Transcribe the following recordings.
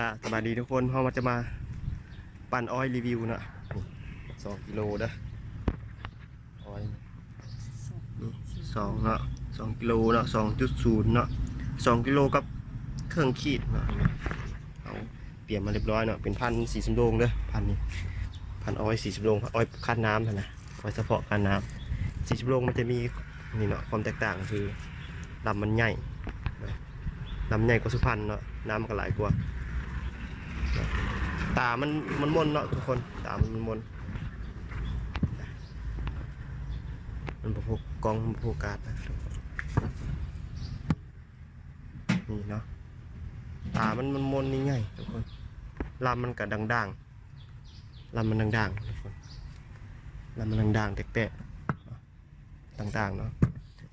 ອ່າ ສະບາຍດີທຸກຄົນ ເຮົາມາຈະມາປັ່ນອ້ອຍຣີວິວເນາະ ສອງກິໂລເດີ ອ້ອຍ ນີ້ສອງເນາະ ສອງກິໂລເນາະ ສອງຈຸດສູນເນາະ ສອງກິໂລກັບເຄິ່ງຂີດເນາະ ເຮົາຕຽມມາຮຽບຮ້ອຍເນາະ ເປັນພັນສີສຳໂລງເດີ ພັນນີ້ ພັນອ້ອຍສີສຳໂລງ ອ້ອຍຄາດນ້ຳຫັ້ນນະ ໄວ້ສະເພາະການນ້ຳ ສີສຳໂລງມັນຈະມີນີ້ເນາະ ຄວາມແຕກຕ່າງຄືລຳມັນໃຫຍ່ ລຳໃຫຍ່ກວ່າສຸພັນເນາະ ນ້ຳມັນກໍຫຼາຍກວ່າ ຕາມັນ ມັນມົນເນາະທຸກຄົນ ຕາມັນມົນ ມັນບໍ່ໂຟ ກ້ອງບໍ່ໂຟກັສນະ ນີ້ເນາະ ຕາມັນ ມັນມົນໃຫຍ່ໆ ທຸກຄົນ ລຳມັນກໍດ່າງໆ ລຳມັນດ່າງໆ ທຸກຄົນ ລຳມັນດ່າງໆ ແຕກໆ ຕ່າງໆ ເນາະ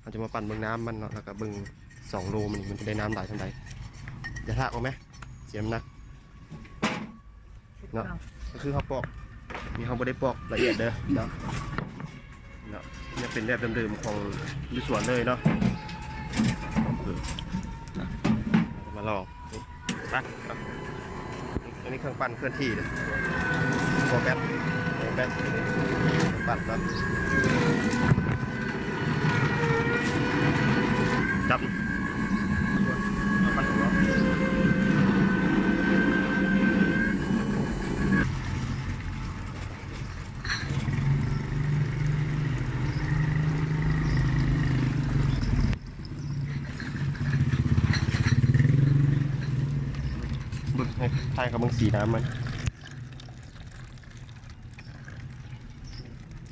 ເຮົາຈະມາປັ່ນເບິ່ງນ້ຳມັນເນາະ ແລ້ວກໍເບິ່ງສອງໂລມັນ ມັນຈະໄດ້ນ້ຳຫຼາຍສ່ຳໃດ ຢ່າທາກອອກແມ ເສຍນ້ຳໜັກເນາະ ກໍຄືເຮົາປອກ ນີ້ເຮົາບໍ່ໄດ້ປອກລະອຽດເດີເນາະ ເນາະ ຍັງເປັນແບບເດີມໆ ຂອງຢູ່ສວນເລີຍເນາະ ມາລອງ ໄປ ອັນນີ້ເຄື່ອງປັ່ນເຄື່ອນທີ່ເດ້ ໂຟແບັດ ໂຟແບັດ ເຄື່ອງປັ່ນເນາະ ຈັບ ເອົາພັນຫົວ ເບິ່ງໃຫ້ ຖ່າຍເຂົາເບິ່ງສີນ້ຳມັນ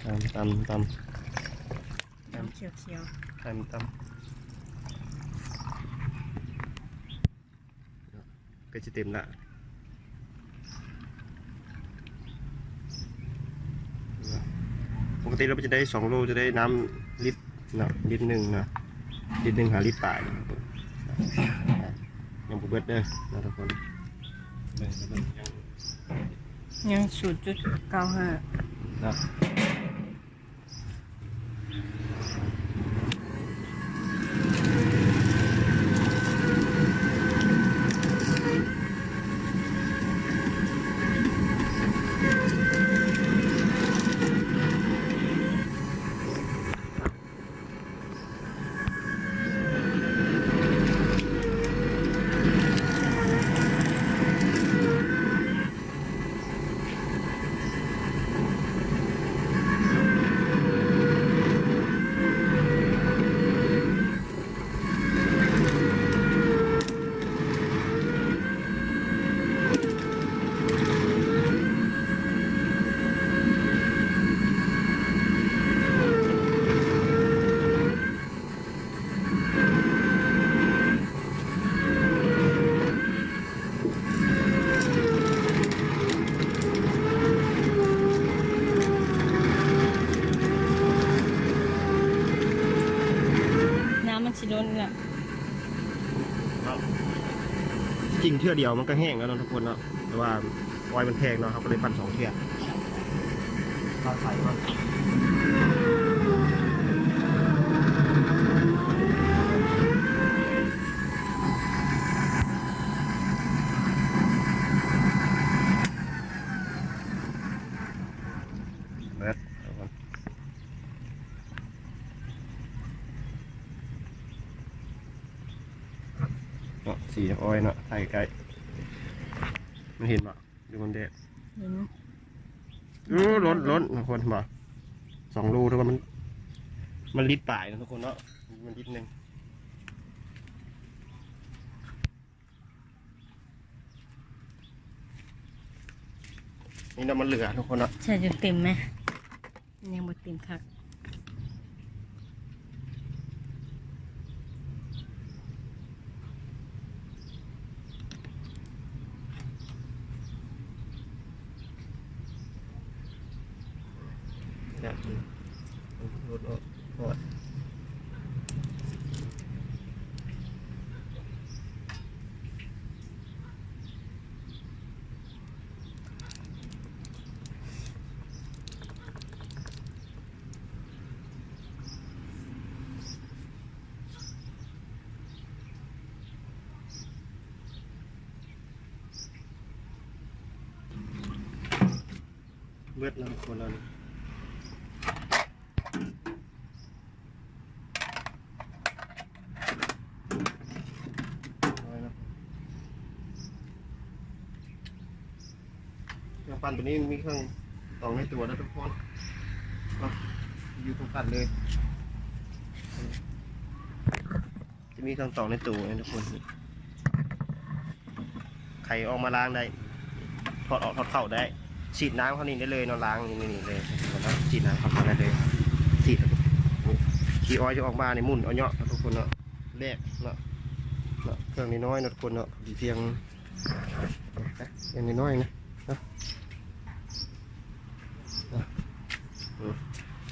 ຕຳ ຕຳ ຕຳ ຂຽວໆ ຕຳ ຕຳ ໃກ້ຊິເຕັມລະ ປົກກະຕິລະມັນຈະໄດ້ສອງໂລ ຈະໄດ້ນ້ຳລິດເນາະ ລິດໜຶ່ງເນາະ ລິດໜຶ່ງຫາລິດປາຍ ຍັງບໍ່ເບິດເດີເນາະທຸກຄົນ ຍັງສູນຈຸດເກົ້າຫ້າເນາະ. ນ້ຳມັນຊິລົ້ນລະ ຈິງເທື່ອດຽວມັນກໍແຫ້ງແລ້ວເນາະທຸກຄົນເນາະ ແຕ່ວ່າອ້ອຍມັນແພງເນາະ ເຮົາກໍເລີຍປັ່ນສອງເທື່ອ ເອົາໃສ່ກ່ອນ ເບິດ ເນາະ ສີອ້ອຍເນາະ ຖ່າຍໃກ້ ມັນເຫັນບໍ່? ຢູ່ມັນແດດ ເຫັນ ເອີ ລົ້ນ ລົ້ນ ທຸກຄົນ ເຫັນບໍ່? ສອງໂລ ທຸກຄົນ ມັນ ມັນລິດປາຍນະທຸກຄົນເນາະ ມັນລິດໜຶ່ງ ນີ້ເນາະ ມັນເຫຼືອທຸກຄົນເນາະ ໃສ່ຈົນເຕັມແມ ຍັງບໍ່ເຕັມຄັກ ຢາກກິນ ລົດອອກ ຮອດ. ເ เบิดแล้วทุกคนแล้วนี่ น้อยเนาะ เครื่องปั่นตัวนี้มีเครื่องตองในตัวนะทุกคน เนาะ อยู่คู่กันเลย จะมีเครื่องตองในตัวนะทุกคน ไขออกมาล้างได้ ถอดออกถอดเข้าได้ ฉีดน้ำเข้านี่ได้เลยเนาะ ล้างนี่ นี่เลย ฉีดน้ำเข้ามาได้เลย ฉีด ขี้อ้อยจะออกมานี่หมุนเอาเนาะทุกคนเนาะ แรกเนาะ เนาะ เครื่องน้อยๆเนาะทุกคนเนาะ เพียง เครื่องน้อยๆนะ เนาะ เนาะ อืม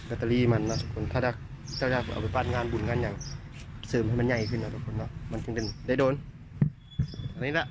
แบตเตอรี่มันเนาะทุกคน ถ้าอยาก เจ้าอยากเอาไปปั่นงานบุญงานหยัง เสริมให้มันใหญ่ขึ้นเนาะทุกคนเนาะ มันจึงเป็นได้โดน อันนี้ละ